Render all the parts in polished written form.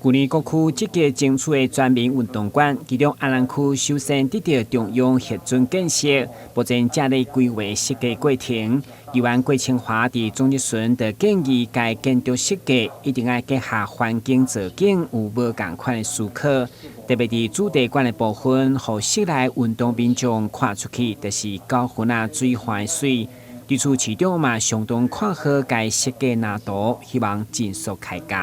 舊年各區積極爭取的全民運動館，其中阿蘭區首先得到中央核准建設，目前正咧規劃設計過程。議員郭清華佇總質詢就建議，該建築設計一定愛結合環境造景有無仝款的思考，特別佇主題館的部分，予室內運動民眾看出去，就是9分仔水岸的媠。對此市長嘛相當看好該設計藍圖，希望盡速開工。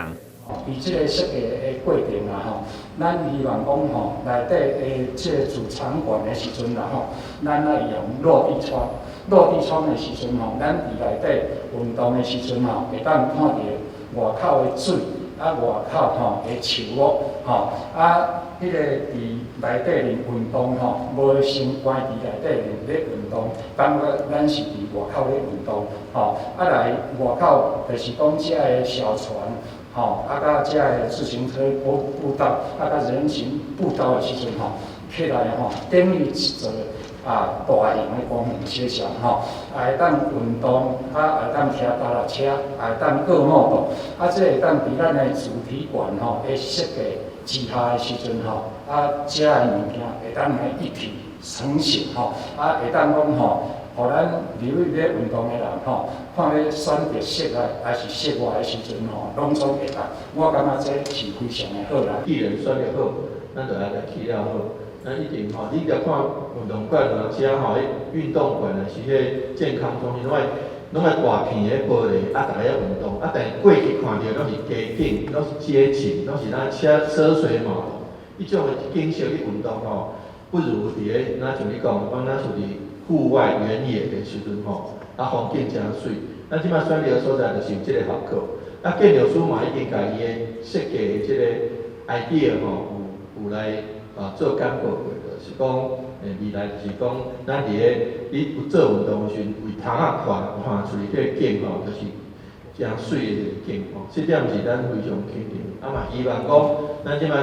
佇這个設計的過程啦吼，咱希望講吼，內底的這個主場館的時陣啦吼，咱愛用落地窗。落地窗的時陣吼，咱佇內底運動的時陣吼，會當看著外口的水，啊外口吼的樹木吼，啊，彼个佇內底面運動吼，無先關佇內底面咧運動，感覺咱是佇外口咧運動吼，啊來外口就是講遮的小船。吼，啊，佮遮个自行車步道，啊，佮人行步道的時陣吼，起來吼，等於一座啊大型的公園小小吼，也會當運動，啊，會當騎腳踏車，也會當過摩托，啊，這會當佇咱的主體館吼的設計之下的時陣吼，啊，遮个物件會當來一體成型吼，啊，會當講吼，予咱入去咧運動的人吼，看欲選擇室內還是室外的時陣吼，攏總會當。我感覺這是非常的好啦。既然選得好，咱就愛來起了好。咱一定吼，你著看運動館啊，遮吼，彼運動館啊，是彼健康中心，攏愛大片的玻璃，啊，逐家運動，啊，但是過去看著攏是街景，攏是街景，攏是咱車車水馬龍。彼種的景色去運動吼，不如佇咧，若像你講，講咱屬佇戶外原野的時陣吼，啊，風景誠媠。咱這擺選擇的所在就是有這個效果。啊，建築師嘛已經共伊的設計的這個 idea 吼，有來啊做簡報過，就是講，未來就是講，咱佇咧你有做運動的時陣，為窗仔看看出去彼個景吼，就是誠媠的一個景吼。這點是咱非常肯定。啊嘛希望講，咱這擺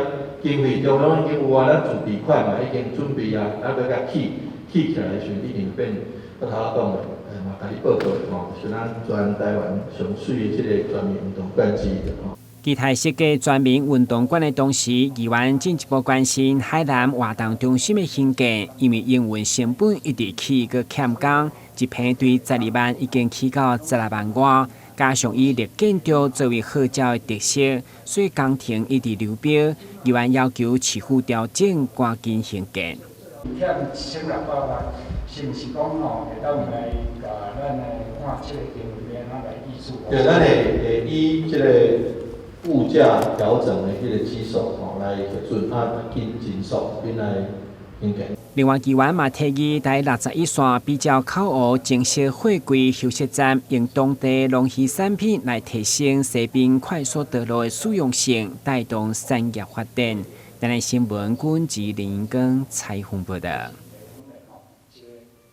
經費中攏已經有啊，咱自備款嘛已經準備啊，啊欲共起起起來的時陣，已經變我頭仔講的，嘛共你報告的吼，是咱全台灣上媠的這個全民運動館之一吼。其他設計全民運動館的同時，議員進一步關心海南活動中心的興建，因為營運成本一直起閣欠工，一坪對12萬已經起到16萬外，加上以綠建築作為號召的特色，所以工程一直流標。議員要求市府調整，趕緊興建。欠1600萬，是毋是講吼會當來共咱來看這個經費按怎來挹注？對，咱會以這個物價調整的彼個基數吼來核准，啊，緊盡速緊來興建。另外，議員嘛提議，台61線比較口湖增設貨櫃休息站，用當地農漁產品來提升西濱快速道路的使用性，帶動產業發展。台南新聞，軍吉林根採訪報道。